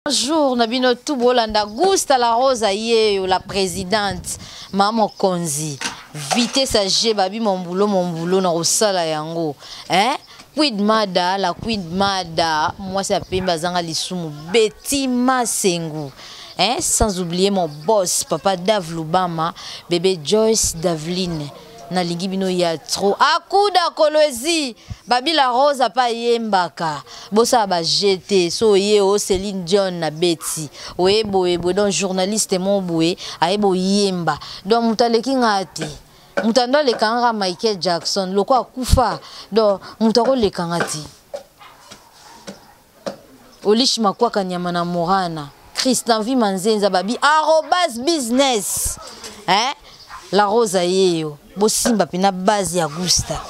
Bonjour na bino tout bolanda Gusta la Rosa yeyo la présidente mama mokonzi vitesse à G babi mon boulot mon boulot na kosala yango hein Queen Mada la Queen Mada mwasi ya pembe azanga lisumu Betty Masengu hein sans oublier mon boss papa Dave Lubama bébé Joyce Davline nalingi bino ya trop akuda kolwezi babila rosa pa ayembaka bosala ba gt so oye o Céline Dion na beti oye boye boye donc journaliste mo boye aye boyemba donc moto aleki nga te moto ando aleka nga Michael Jackson loko akufa donc moto akoleka nga te Olish Makwaka nyama na Morana Christian Vi Manzenza babi arobas business hein la Rosa yeyo bosimba pena base ya Gusta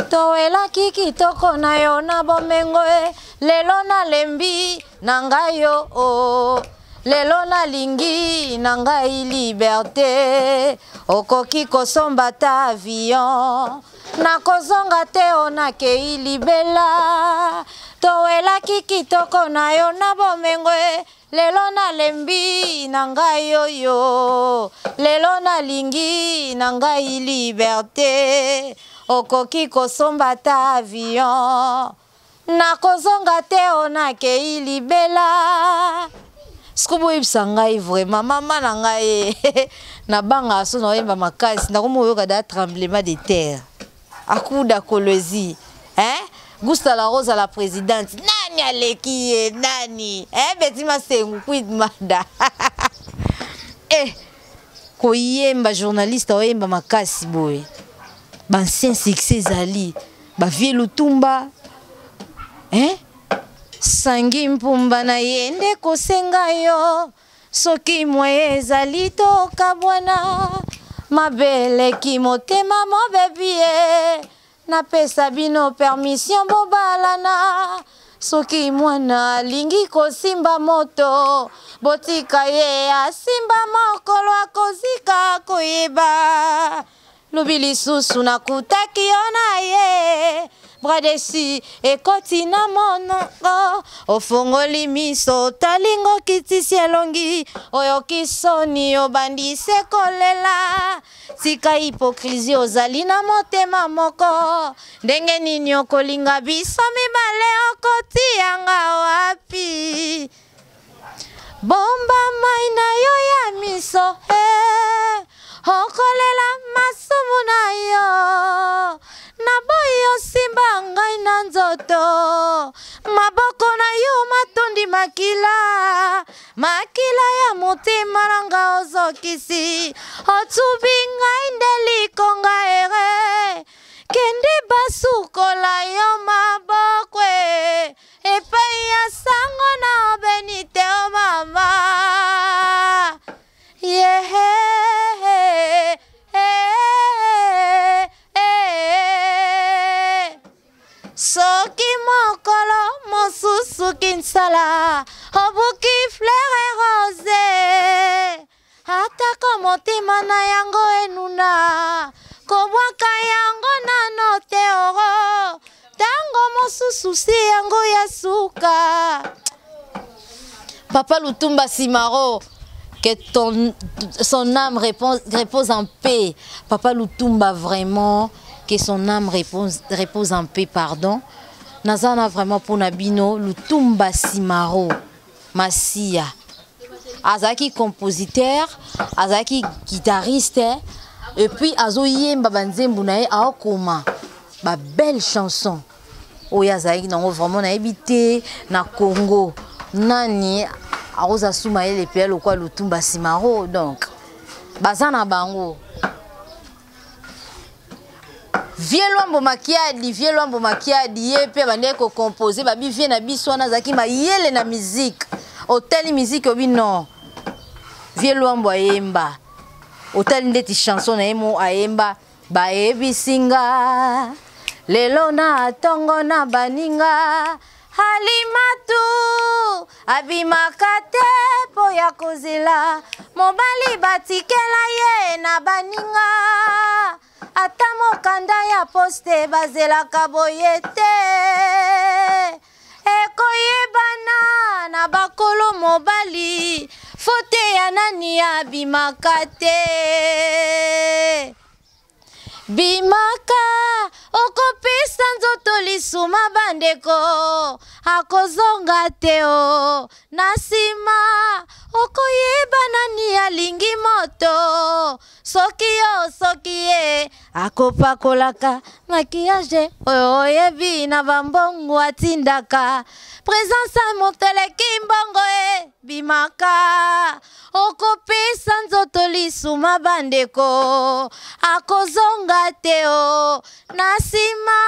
towelaki kitoko na yo na bomengo e lelo nalembi na ngai yo o lelo nalingi na ngai liberte okoki kosomba ta avion nakozonga te o nakei libela towelaki kitoko na yo na bomengo e lelo nalembi na ngai oyo lelo nalingi na ngai liberte okoki kosomba ta avion nakozonga te o nakei libela siko boyebisa ngai vraiment mama na ngai nabangaka so naoyemba makasi nakomi koyoka da tremblement de terre akuda kolwezi hein Gusta la Rosa la présidente nani aleki ye nani eh Betty Masengu quid mada eh koyemba journaliste oyemba makasi boye bancien succès ezali bavie lutumba eh sangi mpumba na ye nde kosenga yo soki mwaye ezali tokabwana mabeleki motema mobebi ye napesa bino permission bobalana soki mwana alingi kosimba moto botika ye asimba mokolo akozika koyeba lobi lisusu nakutaki yo na ye bradesi ekoti na monoko ofongoli miso otalingo kitisi elongi oyoki soni obandi se kolela tika hypocrisie ozali na motema moko ndenge nini okolinga biso mibale okotianga wapi bomba mai na yo ya miso eh, okolela masumu na yo naboyi osimba ngai na nzoto maboko na yo matondi makila makila ya motema na nga ozokisi otubi ngai nde likonga ere kende basukola yo maboko e epai ya sango na obeni te o mama yehe soki mokolo mosusu kinsala obuki fleur rose atako motema na yango enuna kobwaka yango nano te oro ntango mosusu si yango ya suka papa lutumba simaro que ton, son âme repose, repose en paix papa lutumba vraiment que son âme repose, repose en paix pardon naza na vraiment mpona bino lutumba simaro Masiya azalaki compositeur azalaki guitariste et puis azoyemba banzembo na ye aokoma ba belle chanson oyo azalaki nango vraiment nayebi te na Congo nani akoza su mayele mpe lokwa Lutumba Simaro donc baza na bango Vieux Luambo Makiadi, Vieux Luambo Makiadi, ye pe abandaki ko composer babi vieux na biso wana azalaki mayele na musique. Otali musique obi non. Vieux Luambo ayemba. Otali ndeti chanson na ye mo ayemba bayebisi nga lelo na tongo na baninga Halimatu abimaka te mpo ya kozela mobali batikela ye na baninga ata mokanda ya poste bazelaka boye te. Ekoyebana na bakolo mobali, fote ya nani abimaka te. Bimaka okopesa nzoto lisuma bandeko, akozonga te o. Na nsima okoyeba nani alingi moto, soki yo soki ye. Akopakolaka maquillage oyo oyebi na bambongo atindaka presence ya moto eleki mbongo e bimaka okopesa nzoto lisuma bandeko akozonga te o na nsima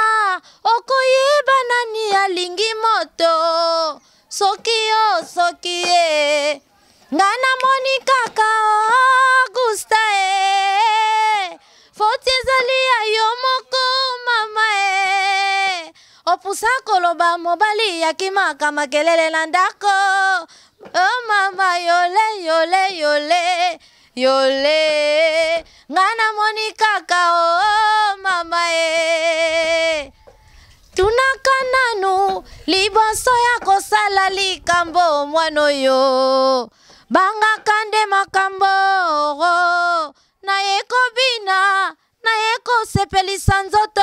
okoyeba nani alingi moto soki yo soki ye. Nga namoni kaka Augusta e foti ezali ya yo moko mama e opusa koloba mobali akimaka makelele na ndako o oh, mama yole yole yole yole nga namoni kaka o oh, mama e Tunaka nanu liboso ya kosala likambo mwana oyo bangaka nde makambo naye kobina naye kosepelisa nzoto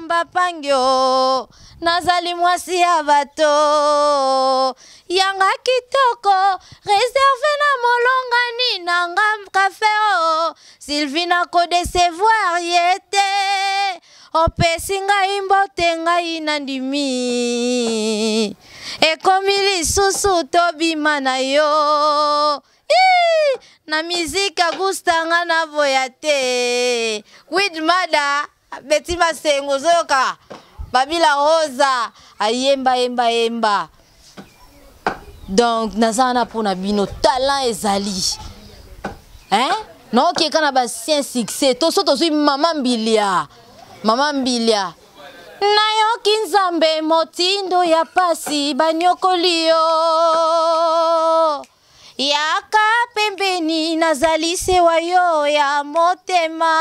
mbapangio nazali mwasi ya bato yanga kitoko reserve na molongani nanga kafe o Sylvie nakodecevoir ye te Opesi ngai mbote ngai nandimi ekomi lisusu tobima na yo Ii, na miziki Augusta nga naboya te Quid Mada Betty Masengo ozoyoka Babila Rosa ayemba yemba yemba donc naza wana mpo na bino talent ezali hein naokeka na basien succès to so tozwi mama mbilia mama mbilia nayoki nzambe motindo ya pasi banyokoli yo yaka pembeni nazali sewa yo ya motema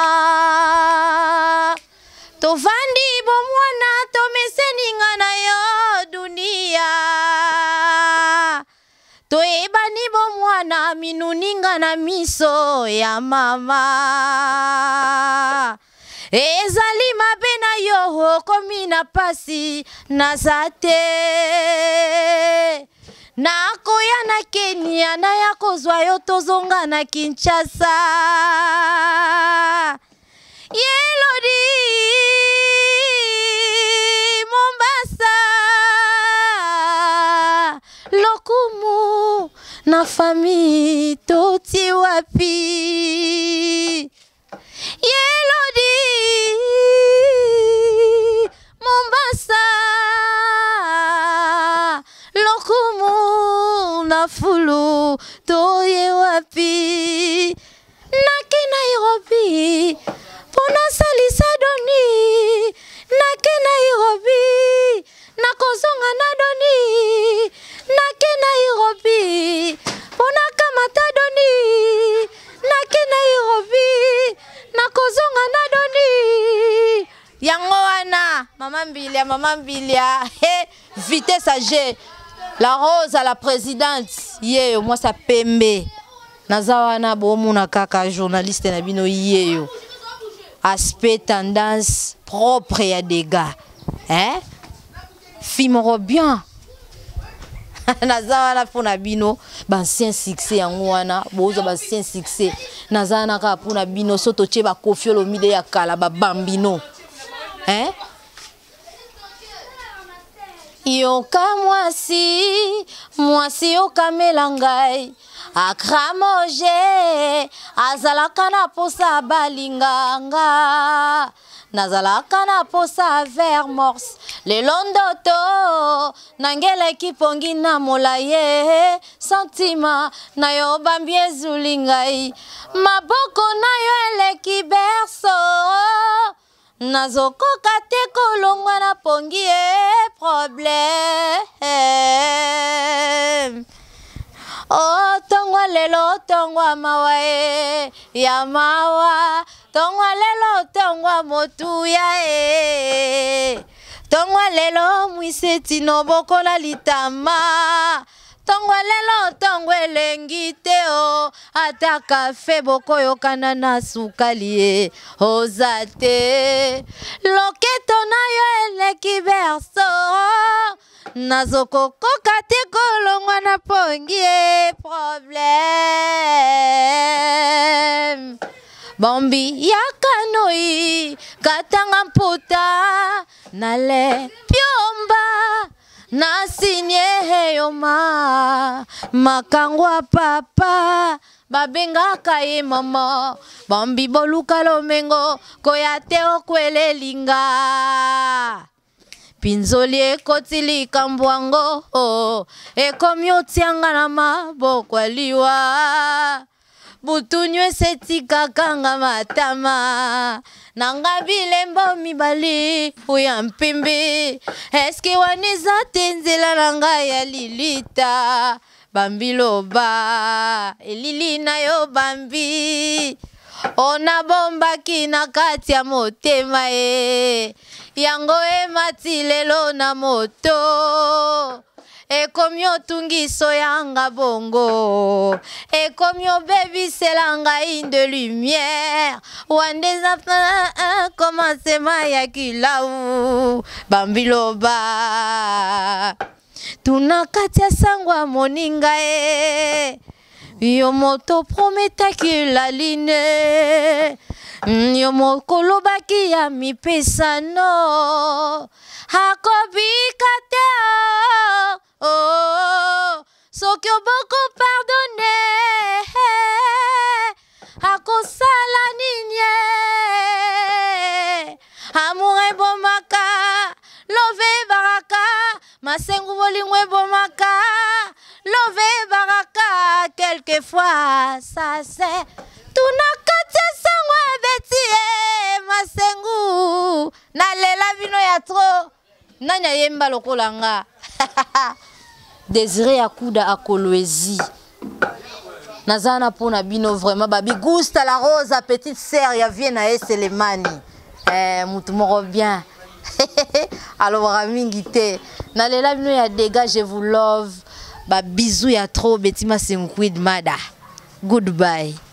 tovandi bomwana tomeseni nga na yo dunia toyebani bomwana minuninga na miso ya mama ezali mabe na yo okomi na pasi naza te nakoya na kenya naya kozwa yo tozonga na kinshasa Yelodi Mombasa lokumu na famille toti wapi Yelodi Mombasa lokumu na fulu toye wapi Nake Nairobi mpo nasalisa doni nake Nairobi nakozonga na doni nake Nairobi mpo nakamata doni nake Nairobi nakozonga na doni yango wana mama mbilia mama mbilia he vitesse age la rose à la présidente yeyo mwasi ya pembe Naza wana bomona kaka journaliste na bino yeyo. Aspect tendance propre ya dégâts. Hein? Fille moko bien. naza wana mpo na bino baancien succès yango wana bozwa baancien succès naza wana kaka mpo na bino so totie bakofi olomide ya kala babambino hein? Yoka mwasi, mwasi yokamela ngai akramoje azalaka na posa balinga nga nazalaka na posa ver morse lelo ndoto nangelaki pongi na molaye santima na yo bambi ezuli ngai maboko na yo eleki berso Nazokoka te kolongwa na pongi e problème. Oh, tongwa lelo tongwa mawa e ya mawa tongwa lelo tongwa motuya e Tongo lelo mwiseti nobokola litama. Tongo lelo tongo elengi te o ata kafe bokoyokana na sukali ye oza te loketo na yo eleki berso nazokokoka te kolongwa na pongi ye problème bombi yaka noi katanga mputa nale piomba nasinie yo ma makangwa papa babengaka ye mama bambi boluka lomengo koya te okwelelinga Pinzoli ekoti likambo yango oh, ekomi otianga na maboko ya liwa butu nyonso etikaka nga matama na nga bilembo mibali oya mpimbi eske wana eza te nzela na ngai ya lilita bambi loba elili na yo bambi onabombaki na kati ya motema ye yango emati lelo na moto ekomi otungiso yanga bongo ekomi obebisela ngai de lumière wanda eza commencement ya kilau bambiloba tuna kati ya sango ya moninga e yo moto prometaki la line mm, yo mokolobaki ya mipesano akobika te oh, oh, soki oboko pardonne akosala nini amour ebomaka love ebaraka masengu bolingo ebomaka love ebaraka quelquefois ça c'est tuna kati ya sango ebeti ye masengu nalela bino ya trop nani ayemba lokola nga Desire Akuda akolwezi naza na mpo na bino vraiment babi gusta la rosa petite sœur ya vie na ye selemani eh, mutu moko bien alobaka mingi te nalela bino ya dégâts je vous love babisou ya trop beti masengu quid mada goodbye.